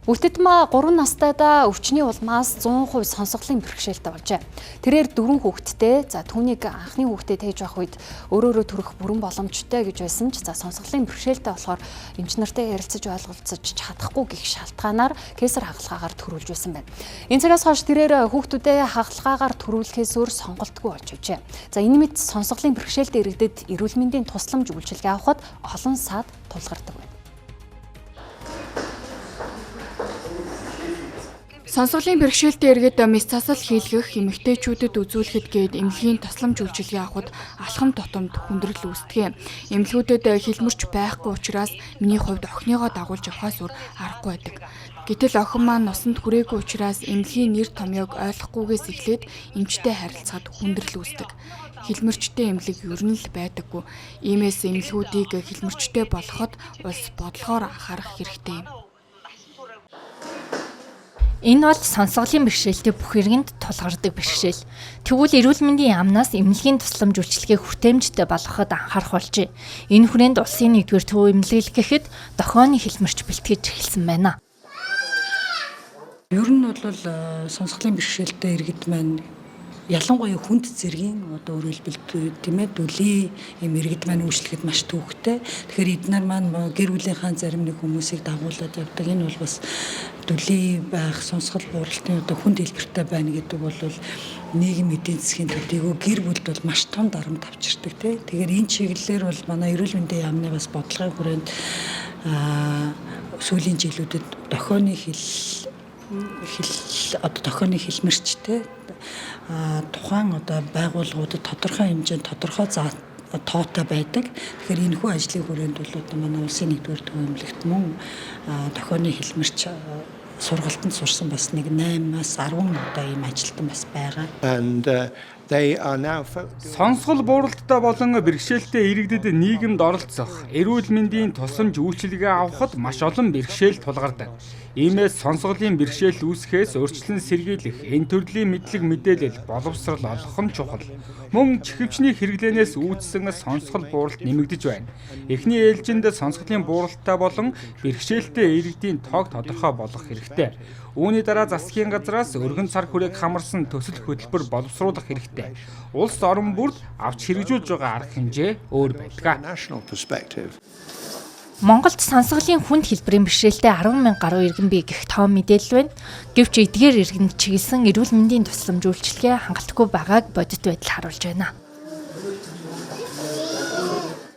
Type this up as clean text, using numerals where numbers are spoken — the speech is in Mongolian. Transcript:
Үлтэдмаа 3 настайдаа өвчний улмаас 100% сонсголын бэрхшээлтэй болжээ. Тэрээр дөрвөн хүүхэдтэй. За, түүнийг анхны хүүхдээ тээж байх үед өөрөөрөө төрөх бүрэн боломжтой гэж байсан ч, за, сонсголын бэрхшээлтэй болохоор эмч нартай ярилцаж ойлголцож чадахгүй гэх шалтгаанаар кесар хагалгаагаар төрүүлж байсан байна. Энэ цагаас хойш тэрээр хүүхдүүдээ хагалгаагаар төрүүлэхээс өөр сонголтгүй болж байжээ. За, энэ мэт сонсголын бэрхшээлтэй иргэдэд эрүүл мэндийн тусламж үйлчилгээ авахад олон саад тулгардаг байна. Сонсголын бэрхшээлтэй иргэд мэс засал хийлгэх, эмэгтэйчүүдэд үзүүлэхэд гээд эмнэлгийн тусламж үйлчилгээ авахад алхам тутамд хүндрэл үүсдэг. Эмнэлгүүдэд хилмэрч байхгүй учраас миний хувьд охиныгоо дагуулж явахаас өөр аргагүй байдаг. Гэтэл охин маань нусанд хүрээгүй учраас эмнэлгийн нэр томьёог ойлгохгүйгээс эхлээд эмчтэй харилцахад хүндрэл үүсдэг. Хилмэрчтэй эмнэлэг ер нь л байдаггүй. Иймээс эмнэлгүүдийг хилмэрчтэй болгоход улс бодлогоор анхаарах хэрэгтэй юм. Энэ бол сонсголын бэрхшээлтэй бүх иргэнд тулгардаг бэрхшээл. Тэгвэл эрүүл мэндийн яамнаас эмнэлгийн тусламж үйлчилгээг хүртээмжтэй болгоход анхаарах болжээ. Энэ хүрээнд улсын нэгдүгээр төв эмнэлэг гэхэд дохионы хэлмэрч бэлтгэж эхэлсэн байна. Ер нь бол сонсголын бэрхшээлтэй иргэд маань ялангуяа хүнд зэргийн, одоо өөрөөр хэлбэл, тийм ээ, дүлийн юм иргэд маань үйлчлэхэд маш төвөгтэй. Тэгэхээр эднэр маань гэр бүлийнхаа зарим нэг хүмүүсийг дагуулад явдаг. Энэ бол бас дүлий байх, сонсгол бууралтын одоо хүнд хэлбэртэй байна гэдэг бол нийгэм эдийн засгийн төдийгөө гэр бүлд бол маш том дарамт авчирдаг, тий. Тэгэхээр энэ чиглэлээр бол манай эрүүл мэндийн яамны бас бодлогын хүрээнд сүүлийн жилүүдэд дохионы хэл хэл одоо дохионы хэлмэрчтэй тухайн одоо байгууллагуудад тодорхой хэмжээнд тодорхой заа тоотой байдаг. Тэгэхээр энэхүү ажлын хүрээнд бол одоо манай улсын нэгдүгээр төв эмнэлэгт мөн дохионы хэлмэрч сургалтанд сурсан бас нэг 8-аас 10 одоо ийм ажилтан бас байгаа. And they are now Сонсгол бууралттай болон бэрхшээлтэй иргэдэд нийгэмд оролцох, эрүүл мэндийн тусламж үйлчилгээ авахад маш олон бэрхшээл тулгардаг. Иймээс сонсголын бэрхшээл үүсэхээс урьдчилан сэргийлэх, энэ төрлийн мэдлэг мэдээлэл, боловсрол олгох нь чухал. Мөн чихэвчний хэрэглээнээс үүссэн сонсгол бууралт нэмэгдэж байна. Эхний ээлжинд сонсголын бууралттай болон бэрхшээлтэй иргэдийн тоог тодорхой болгох хэрэгтэй. Үүний дараа засгийн газраас өргөн цар хүрээг хамарсан төсөл хөтөлбөр боловсруулах хэрэгтэй. Улс орон бүрд авч хэрэгжүүлж байгаа арга хэмжээ өөр байдаг. national perspective. Монголд сонсголын хүнд хэлбэрийн бэрхшээлтэй 10 мянга гаруй иргэн бий гэх тоо мэдээлэл байна. Гэвч эдгээр иргэнд чиглэсэн эрүүл мэндийн тусламж үйлчилгээ хангалтгүй байгааг бодит байдал харуулж байна.